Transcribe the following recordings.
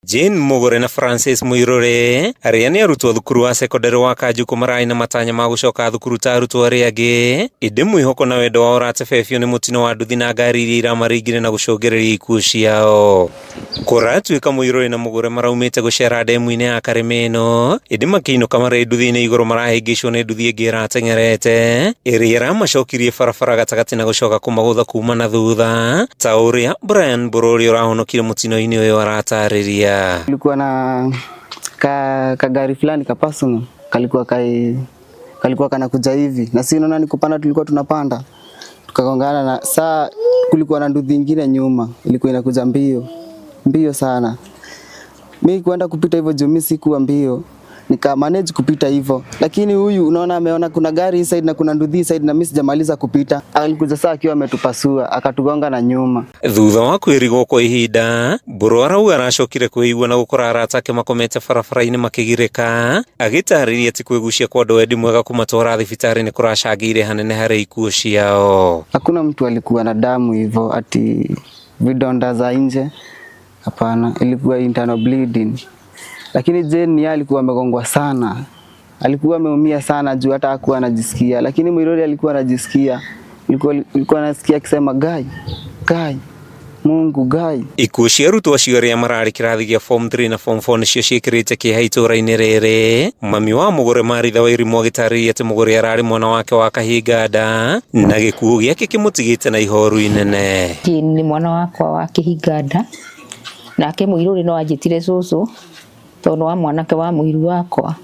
Jane Mugure na Francis Muiruri arĩa nĩ arutwo thukuru wa cekondarĩ wa Kanjuku mararĩ na matanya ma gũcoka thukuru ta arutwo arĩa angĩ, ĩndĩ mwĩhoko na wendo wao ũratebebio nĩ mũtino wa nduthi na ngari iria iramaringire na gũcũngĩrĩria ikuũ ciao. Kũratuĩka Muiruri na Mugure maraumĩte gũcera ndemu-inĩ ya Karĩma ĩno, ĩndĩ makĩinũka marĩ nduthi-inĩ igũrũ marahĩngĩcwo nĩ nduthi ĩngĩ ĩrateng'erete ĩrĩa ĩramacokirie barabara gatagatĩ na gũcoka kũmagũtha kuma na thutha, ta ũrĩa Brian Mbũrũ ũrĩa ũrahonokire mũtino-inĩ ũyũ aratarĩria. Kulikuwa na ka gari fulani ka personal kalikuwa kanakuja hivi na si unaona ni kupanda tulikuwa tunapanda, tukagongana na saa. Kulikuwa na nduthi ingine nyuma ilikuwa inakuja mbio mbio sana. Mi kuenda kupita hivyo juu mi sikuwa mbio, nika manage kupita hivyo, lakini huyu unaona ameona kuna gari hii side na kuna nduthi hii side na mimi sijamaliza kupita, alikuja saa akiwa ametupasua, akatugonga na nyuma. Thutha wa kwĩrigwo kwa ihinda, Mbũrũ arauga aracokire kwĩigua na gũkora arata ake makomete barabara-inĩ makĩgirĩka, agĩtarĩria atĩ kwĩgucia kwa andũ wendi mwega kũmatwara thibitarĩ nĩ kũracangĩire hanene harĩ ikuũ ciao. Hakuna mtu alikuwa na damu hivyo ati vidonda za nje, hapana, ilikuwa internal bleeding. Lakini Jane yeye alikuwa amegongwa sana, alikuwa ameumia sana juu hata hakuwa anajisikia, lakini Mwiruri alikuwa anajisikia, ilikuwa anasikia akisema, "Gai, Gai, Mungu Gai." Ikuũ cia arutwo acio arĩa mararĩ kĩrathi gĩa form 3 na form 4 nĩcio ciĩkĩrĩte kĩeha itũũra-inĩ rĩrĩ. Mami wa Mũgũre Maritha Wairimu agĩtarĩria atĩ Mũgũre ararĩ mwana wake wa kahinganda na gĩkuũ gĩake kĩmũtigĩte na ihoru inene. Jane nĩ mwana wakwa wa kĩhinganda, nake Mũirũrĩ no anjĩtire cũcũ tondũ wa mwanake wa mũiru wakwa.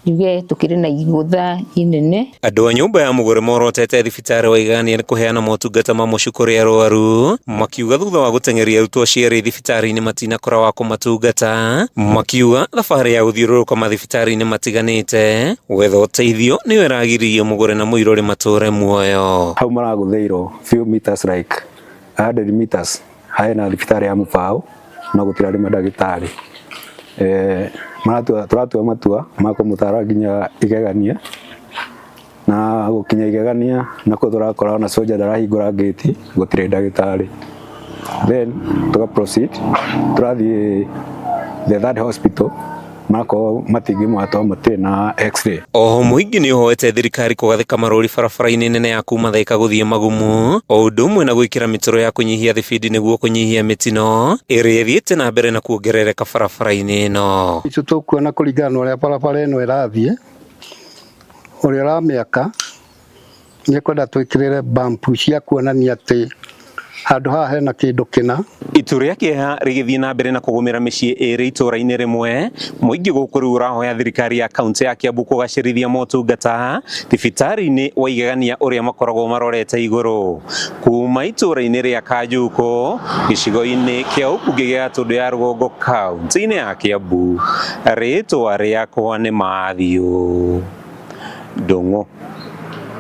Njuge tukĩrĩ na igũtha inene. Andũ a nyũmba ya Mũgũre morotete thibitarĩ wa Igania nĩ kũheana motungata ma mũciĩ kũrĩ arwaru, makiuga thutha wa gũteng'eria arutwo acio erĩ thibitarĩ-inĩ matinakora wa kũmatungata, makiuga thabarĩ ya gũthiũrũrũka mathibitarĩ-inĩ matiganĩte gwetha ũteithio nĩyo ĩragiririe Mũgũre na Mũirũrĩ matũre muoyo. Hau maragũthĩirwo few meters, like 100 meters, hena thibitarĩ ya mũbaũ no gũtirarĩ mandagĩtarĩ. Maratua tũratua matua ma kũmũtwara nginya Igegania, na gũkinya Igegania nakuo tũrakora ona soja ndarahingũra ngĩti, gũtirĩ ndagĩtarĩ. Then tũga proceed, tũrathiĩ the third hospital, marakorwo matingĩmwatwa, matirĩ na X-ray. Oho mũingĩ nĩ ũhoete thirikari kũgathĩka marũri barabara-inĩ nene ya kuma Thika gũthiĩ Magumu, o ũndũ ũmwe na gwĩkĩra mĩtaro ya kũnyihia thibindi nĩguo kũnyihia mĩtino ĩrĩa ĩthiĩte na mbere na kuongerereka barabara-inĩ ĩno. Itũ tũkuona kũringana na ũrĩa barabara ĩno ĩrathiĩ, ũrĩa ũramĩaka nĩ ekwenda twĩkĩrĩre bump cia kuonania atĩ handũ haha hena kĩndũ kĩna. Itu rĩa kĩeha rĩgĩthiĩ na mbere na kũgũmĩra mĩciĩ ĩrĩ itũũra-inĩ rĩmwe, mũingĩ gũkũ rĩu ũrahoya thirikari ya kaunti ya Kiambu kũgacĩrithia motungata thibitarĩ-inĩ wa Igegania ũrĩa makoragwo marorete igũrũ. Kuma itũũra-inĩ rĩa Kanjuko, gĩcigo-inĩ kĩa ũmbunge gĩa Gatũndũ ya Rũgongo, kaunti-inĩ ya Kiambu, rĩtwa rĩakwa nĩ Mathiũ Ndung'u.